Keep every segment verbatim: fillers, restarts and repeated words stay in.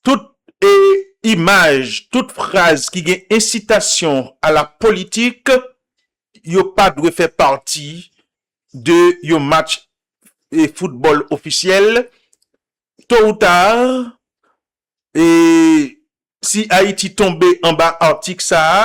tout e, imaj, tout fraz ki gen ensitasyon a la politik, yo pa dwe fè pati de yon match e, foutbòl ofisyèl. To ou ta, e, si Ayiti tonbe anba atik sa a,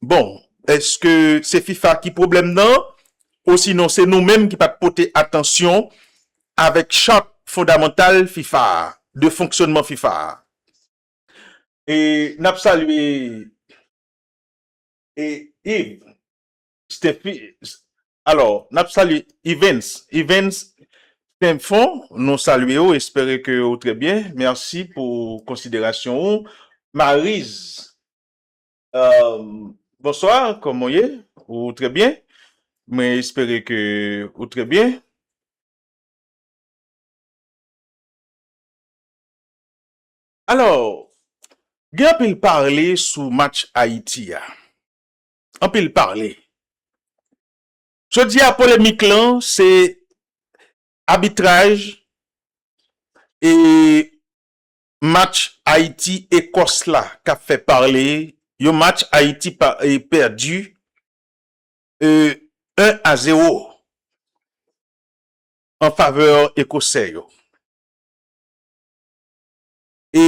bon, èske se fifa ki pwoblèm nan? Osinon, se nou menm ki pa t pote atansyon avèk chart fondamantal fifa a, de fonksyònman fifa a? E n ap salye e Yves Stephi, alò, n ap salye Evens. Evens Tenfon, nou salye w, espere ke ou trè byen. Mèsi pou konsiderasyon ou. Mariz, euh, bonswa, kòman w ye? Ou trè byen? Mwen espere ke ou trè byen. Alò, gen anpil pale sou match Ayiti a. Anpil pale. Jodi a, polemik lan, se abitraj e match Ayiti-Ekòs la k ap fè pale. Yon match Ayiti pa, e, pèdi, e, en a zewo an favè Ekosè yo. E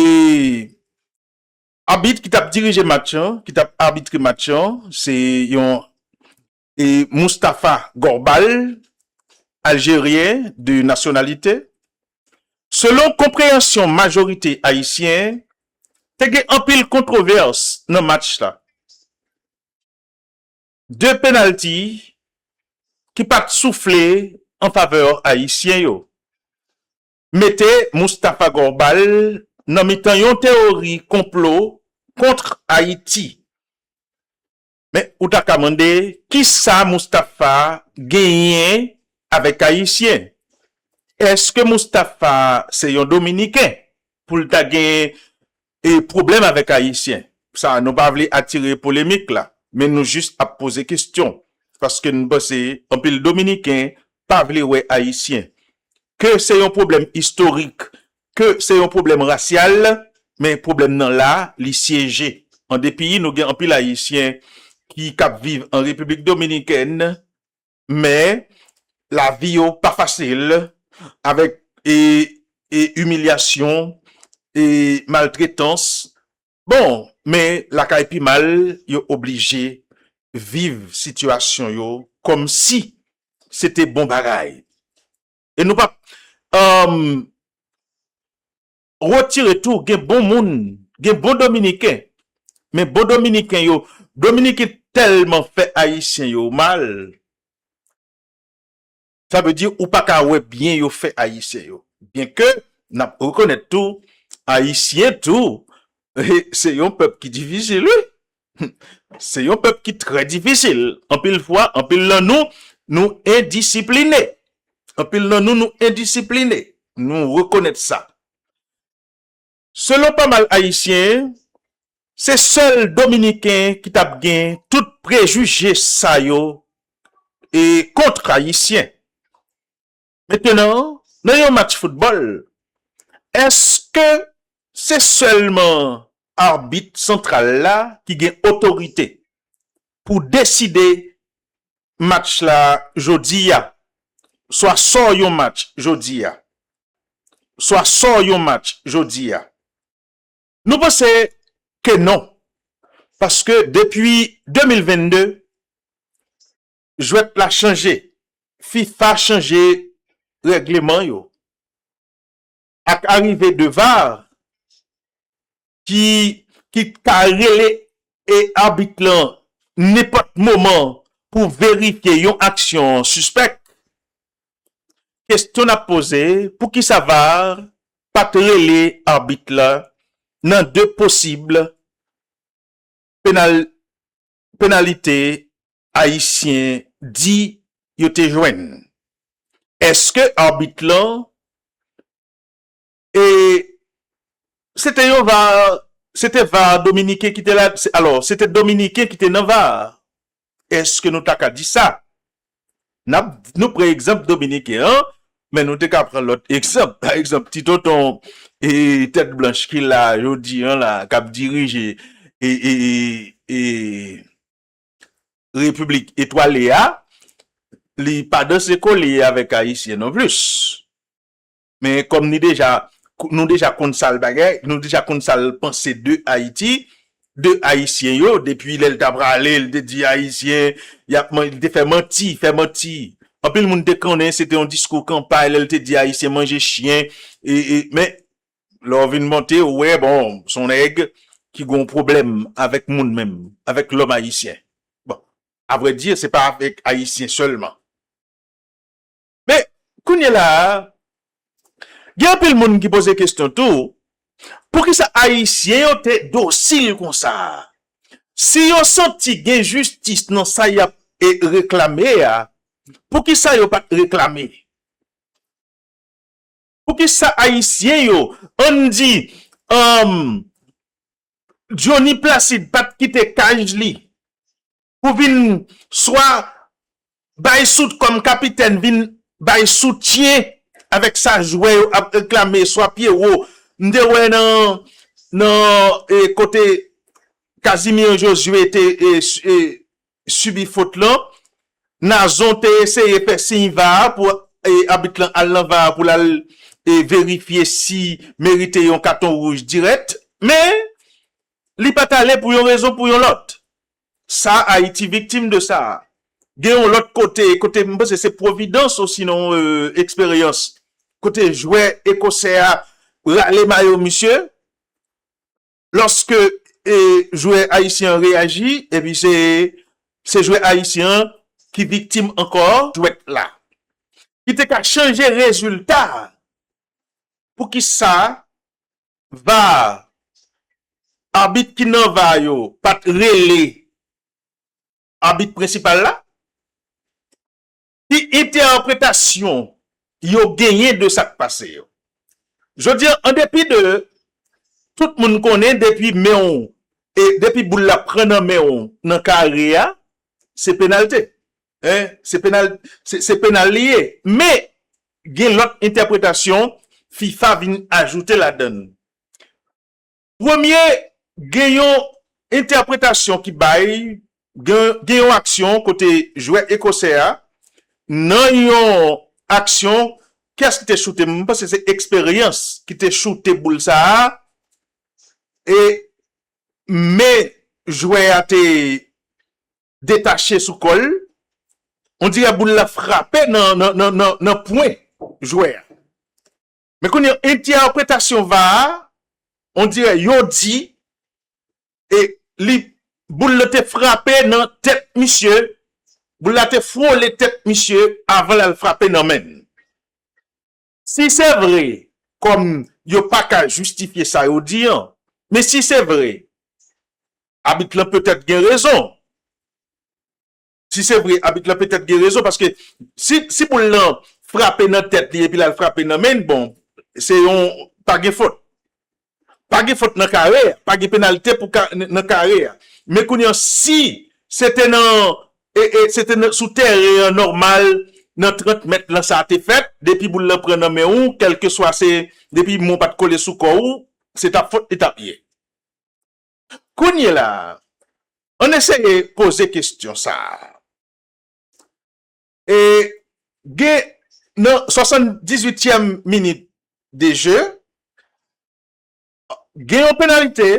abit ki t ap dirije match lan, ki t ap abitre match lan, se yon, e, Moustapha Gorbal, aljeryen de nasyonalite. Selon konpreyansyon majorite ayisyen, te gen anpil kontwovès nan match la. De penalti ki pa t soufle an favè ayisyen yo mete Moustapha Gorbal nan mitan yon teyori konplo kont Ayiti. Men ou ta ka mande, kisa Moustapha genyen avèk Ayisyen? Èske Moustapha se yon Dominiken pou l ta gen, e, pwoblèm avèk Ayisyen? Sa, nou pa vle atire polemik la, men nou jis ap poze kesyon. Paske n panse anpil Dominiken pa vle wè Ayisyen. Ke se yon pwoblèm istorik, ke se yon pwoblèm rasyal, men pwoblèm nan la, li syeje. An depi, nou gen anpil Ayisyen ki k ap viv an Repiblik Dominikèn, men lavi yo pa fasil, avèk, e, e imilyasyon, e maltretans. Bon, men lakay pi mal, yo oblije viv sitiyasyon yo kòmsi se te bon bagay. E nou p ap, um, retire tou, gen bon moun, gen bon Dominiken. Men bon Dominiken yo, Dominiken tèlman fè Ayisyen yo mal, sa vle di ou pa ka wè byen yo fè Ayisyen yo. Byenke n ap rekonèt tou, Ayisyen tou, se yon pèp ki difisil, wi. Se yon pèp ki trè difisil. Anpil fwa, anpil nan nou, nou endisipline. Anpil nan nou, nou endisipline. Nou rekonèt sa. Selon pa mal Ayisyen, se sèl Dominiken ki t ap gen tout prejije sa yo e kont Ayisyen. Mentenan, nan yon match foutbòl, èske se sèlman abit santral la ki gen otorite pou deside match la jodi a, swa sò yon match jodi a, swa sò yon match jodi a? Nou panse ke non. Paske depi de mil vennde, jwèt la chanje. fifa chanje règleman yo. Ak arive de var, ki, ki ka rele e abit lan nenpòt moman pou verifye yon aksyon sispèk, kesyon n ap poze, poukisa var pa t rele abit la nan de posib penal, penalite Ayisyen di yo te jwenn? Èske abit lan, e, se te yon var, se te var dominiken ki te la, se, alò, se te dominiken ki te nan var? Èske nou ta ka di sa? N ap, nou pran egzanp dominiken an, men nou te ka pran lòt egzanp. Pa egzanp, ti tonton, e, tèt blanch ki la jodi an la, k ap dirije e, e, e, e, Repiblik Etwale a, li pa danse kole avèk Ayisyen non plis. Men kòm ni deja, nou deja konn sa l bagay, nou deja konn sa l panse de Ayiti, de Ayisyen yo, depi lè l ta prale, l te di Ayisyen, y ap man-, li te fè manti, fè manti. Anpil moun te konnen se te yon diskou kanpay lè l te di Ayisyen manje chen, e, e, men lè w vin monte, ou wè, bon, se yon nèg ki gen yon pwoblèm avèk moun menm, avèk lòm ayisyen. Bon, avrèdi, se pa avèk Ayisyen sèlman. Men, kounye la a, gen anpil moun ki poze kesyon tou, poukisa Ayisyen yo te dosil konsa? Si yo santi gen jistis nan sa y ap, e, reklame a, poukisa yo pa t reklame? Poukisa Ayisyen yo, ann di, um, Johnny Placide pa t kite kaj li pou vin swa bay sout kòm kapitèn, vin bay soutyen avèk sa jwè yo ap reklame, swa Pierrot. M te wè nan, nan, e, kote Casimir Josué te, e, s-, e, sibi fot lan, Nazon te eseye fè siy var pou, e, abit lan al nan var pou l al, e, verifye si merite yon katon wouj dirèk, men li pa t ale pou yon rezon pou yon lòt. Sa, Ayiti viktim de sa. Gen yon lòt kote, kote m panse se Pwovidans osinon, e, Eksperyans, kote jwè ekosè a rale mayo misye, lòske, e, jwè ayisyen an reyaji, epi se, se jwè ayisyen an ki viktim ankò jwèt la, ki te ka chanje rezilta a. Poukisa var, abit ki nan var yo pa t rele abit prensipal la? Ki entèpretasyon yo genyen de sa k pase yo? Jodi a, an depi de tout moun konnen depi men w, e depi boul la pran nan men w nan kare a, se penalte. Hein? Se penal, se, se penal li ye. Men, gen lòt entèpretasyon FIFA vin ajoute ladann. Premye, gen yon entèpretasyon ki bay, gen, gen yon aksyon kote jwè ekosè a, nan yon aksyon, kiyès ki te choute? M panse se Eksperyans ki te choute boul sa a, e men jwè a te detache sou kò l, on dirè boul la frape nan, nan, nan, nan, nan pwen jwè a. Men kounye a, entèpretasyon var a, on dirè yo di, e li, boul la te frape nan tèt misye, boul la te fwole tèt misye avan l al frape nan men l. Si se vre, kòm yo pa ka jistifye sa yo di an, men si se vre, abit lan petèt gen rezon. Si se vre, abit lan petèt gen rezon, paske si, si boul lan frape nan tèt li epi l al frape nan men l, bon, se yon, pa gen fòt. Pa gen fòt nan kare a, pa gen penalite pou ka, nan kare a. Men kounye a, si se te nan, e, e, se te nan, sou teren an nòmal, nan trant mèt lan sa te fèt, depi boul lan pran nan men w, kèlkeswa se, depi men w pa t kole sou kò w, se t ap fòt li t ap ye. Kounye la, ann eseye poze kesyon sa a. E gen nan swasanndizuityèm minit de je, gen yon penalite,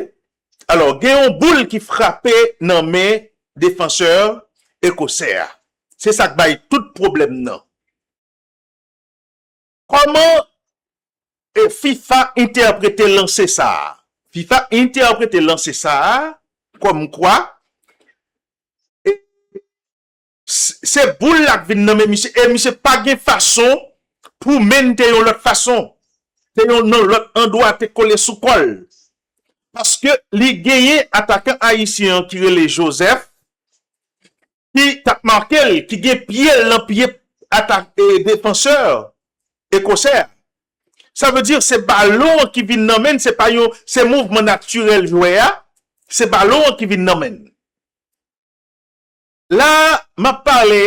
alò, gen yon boul ki frape nan men defansè ekosè a. Se sa k bay tout pwoblèm nan. Kòman, e, FIFA entèprete lanse sa a? FIFA entèprete lanse sa a kòmkwa, e, s-, se boul la k vin nan men misye, e misye pa gen fason pou men l te yon lòt fason, te yon nan lòt andwa, te kole sou kò l. Paske li genyen atakan ayisyen an ki rele Joseph, ki t ap make l, ki gen pye l nan pye atak, e, defansè ekosè a. Sa vle di se balon an ki vin nan men l, se pa yon, se mouvman natirèl jwè a, se balon an ki vin nan men l. La, m ap pale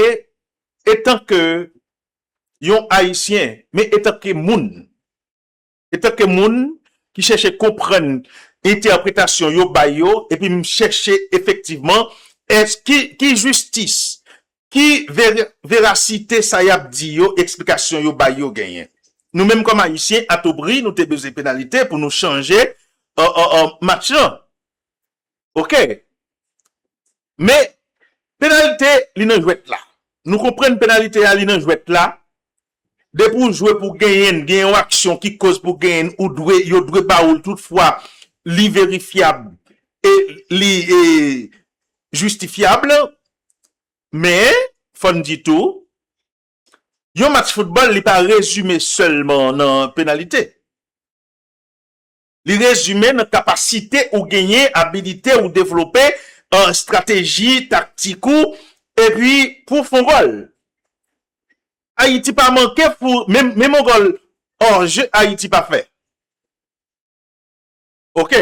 etanke yon Ayisyen, men etanke moun. Etanke moun, ki chèche konprann entèpretasyon yo bay yo, epi m chèche efektivman, èske, ki jistis, ki ver, verasite sa y ap di yo, eksplikasyon yo bay yo genyen. Nou menm kòm Ayisyen, atopri, nou te bezwen penalite pou nou chanje uh, uh, uh, match lan. Oke. Men, penalite, li nan jwèt la. Nou konprann penalite a, li nan jwèt la. Depi w jwe pou genyen, gen yon aksyon ki koz pou genyen, ou dwe, yo dwe ba ou l toutfwa, li verifyab e li e, jistifyab. Men, fò n di tou, yon match foutbòl, li pa rezime sèlman nan penalite. Li rezime nan kapasite ou genyen, abilite ou devlope, an estrateji, taktik ou, epi pou fon gòl. Ayiti pa manke pou, menm, menm yon gòl hors jeu, Ayiti pa fè. Oke.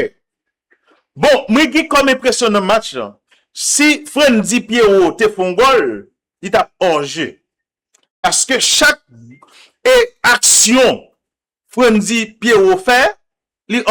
Bon, mwen gen kòm enpresyon nan match lan. Si Frandzy Pierrot te fè yon gòl, li t ap hors jeu. Paske chak e aksyon Frandzy Pierrot fè, li